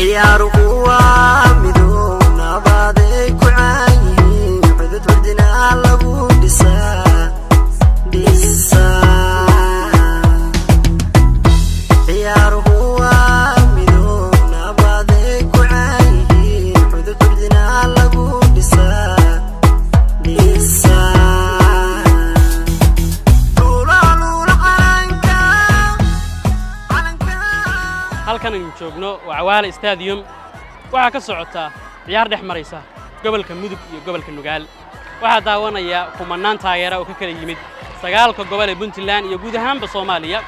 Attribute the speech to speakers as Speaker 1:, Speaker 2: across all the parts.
Speaker 1: Ciyaaruhu waa midow, nabaday ku caan yihiin, cudud curdina lagu dhisaa dhisaa. Ciyaaruhu waa midow, nabaday ku caan yihiin, cudud curdina lagu dhisaa dhisaa. Luula luula calanka calanka.
Speaker 2: Halkan aynu joogno waa Cawaale Stadium. Waxaa ka socota ciyaar dhex maraysa gobolka Mudug iyo gobolka Nugaal. Waxaa daawanaya kumannaan taageera oo ka kala yimid sagaalka gobol ee Puntland iyo guud ahaanba Soomaaliya.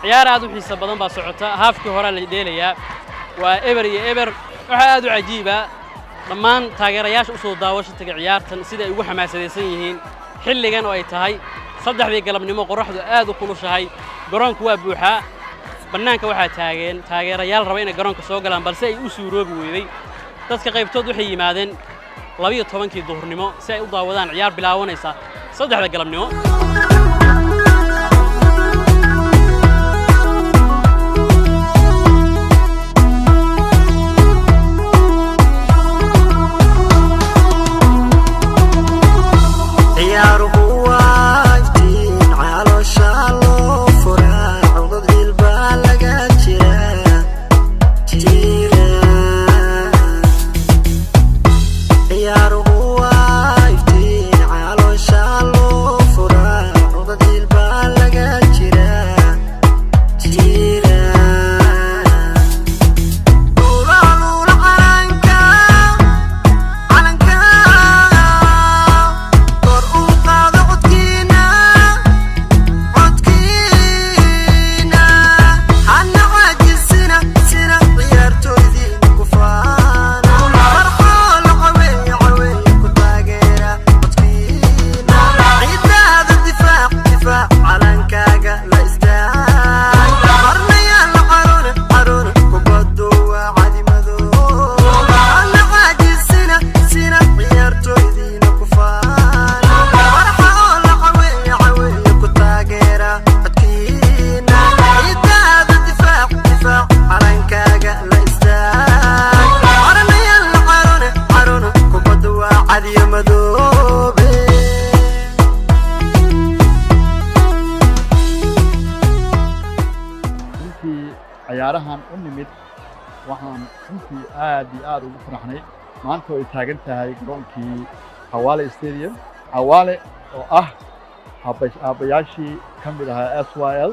Speaker 2: Ciyaar aad u xiiso badan baa socota. Haafkii horaa la dheelayaa, waa 0-0. Waxaa aad u cajiiba dhammaan taageerayaasha u soo daawasho taga ciyaartan sida ay ugu xamaasadaysan yihiin xilligan oo ay tahay 3dii galabnimo, qorraxdu aad u kulushahay. Garoonku waa buuxaa. Bannaanka waxaa taageen taageerayaal raba inay garoonka soo galaan, balse ay u suuroobi weyday. Dadka qaybtood waxay yimaadeen 12kii duhurnimo si ay u daawadaan ciyaar bilaabanaysa 3da galabnimo.
Speaker 1: Ciyaaruhu waa iftiin caloosha loo furaa, cudud ilbaa laga jiraa jira. Ciyaaruhu waa iftiin caloosha loo furaa, cudud ilbaa laga jiraa jira. Luula luula calanka calanka, kor u qaado codkiina codkiina, hana caajisina sina, ciyaartoydii ku faana, farxoo la caweeye caweeye, ku taageera codkiina, ciidaada difaac difaac, calankaaga la istaag, marna yaa la caroona caroona, kubaddu waa cadimado, hana caajisina sina, ciyaartoydiina ku faana, farxoo la caweeye caweeye, ku taageera codkiina, ciidaada difaac difaac, calankaaga la istaag, marna yaa la caroona caroona, kubaddu waa cadiyo madoobe.
Speaker 3: Runtii ciyaarahan u nimid, waxaan runtii aad iyo aad ugu faraxnay maanta oo ay taagan tahay garoonkii Cawaale Stadium. Cawaale oo ah aabbayaashii ka mid ahaa SYL,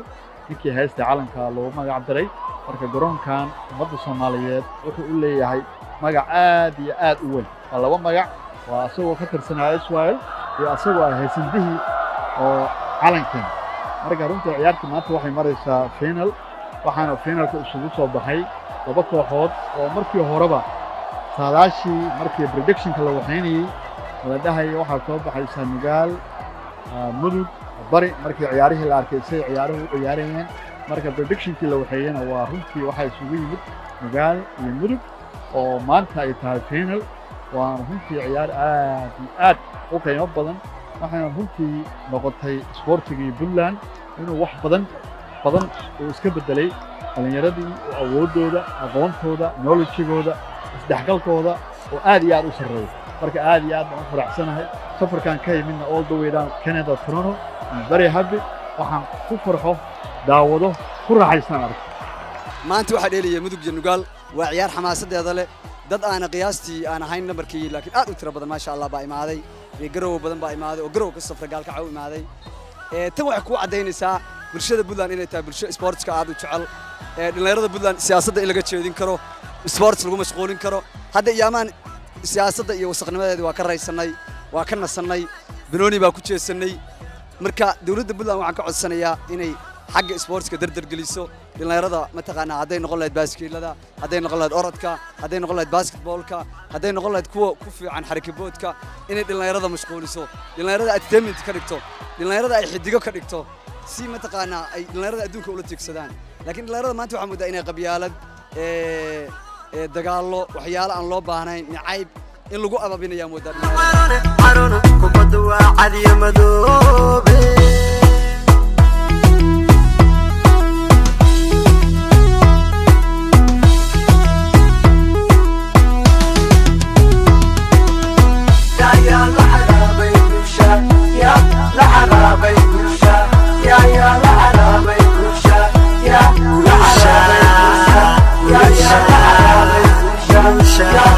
Speaker 3: ninkii heystay calanka loogu magac daray. Marka garoonkan ummadda Soomaaliyeed wuxuu u leeyahay magac aad iyo aad u weyn. Waa laba magac: waa asagoo ka tirsanaa SYL iyo asagoo ah heysandihii oo calankan. Marka runtii ciyaartii maanta waxay maraysaa final, waxaana finalka isugu soo baxay laba kooxood oo markii horeba saadaashii, markii predictionka la waxaynayey, la dhahayay waxaa soo baxaysaa Nugaal, Mudug Bari. Markii ciyaarihii la arkay say ciyaaruhu u ciyaarayeen, marka predictionkii la waxeeyena, waa runtii waxaa isugu yimid Nugaal iyo Mudug oo maanta ay tahay final. Waana runtii ciyaar aad iyo aad u qiimo badan, waxayna runtii noqotay isboortigii Puntland inuu wax badan badan uu iska beddelay, dhallinyaradii oo awooddooda, aqoontooda, knowledgegooda, isdhexgalkooda oo aad iyo aad u sarreeyo. Marka aad iyo aad baan u faraxsanahay safarkan ka yimidna all the way down Canada, Toronto. I'm very happy. Waxaan ku farxo, daawado, ku raaxaystaan arko.
Speaker 4: Maanta waxaa dheelaya Mudug iyo Nugaal. Waa ciyaar xamaasadeeda leh. Dad aana qiyaastii aan ahayn nambarkii, laakiin aad u tiro badan, maasha Allah, baa imaaday. Iyo Garowe badan baa imaaday oo Garowe ka safray, Gaalkacyo u imaaday. Tan waxay kuu caddaynaysaa bulshada Puntland inay tahay bulsho sportska aad u jecel. Dhallinyarada Puntland siyaasadda in laga jeedin karo, sports lagu mashquulin karo. Hadda iyo amaan siyaasadda iyo wasaqnimadeeda waa ka raysannay, waa ka nasannay, banooni baa ku jeesannay. Marka dowladda Puntland waxaan ka codsanayaa inay xagga sportska dardar geliso dhallinyarada, mataqaanaa, hadday noqon lahayd baaskiilada, hadday noqon lahayd orodka, hadday noqon lahayd basketballka, hadday noqon lahayd kuwa ku fiican xarikaboodka, inay dhallinyarada mashquuliso, dhallinyarada entertainment ka dhigto, dhallinyarada ay xidigo ka dhigto, si mataqaanaa ay dhallinyarada adduunka ula tiigsadaan. Laakiin dhallinyarada maanta waxaa moodaa inay qabyaalad, dagaallo, waxyaalo aan loo baahnayn, nacayb in lagu ababinayaa moodaa dhalinyarada.
Speaker 1: Carona kubaddu waa cadiyo madoobe. Caasha.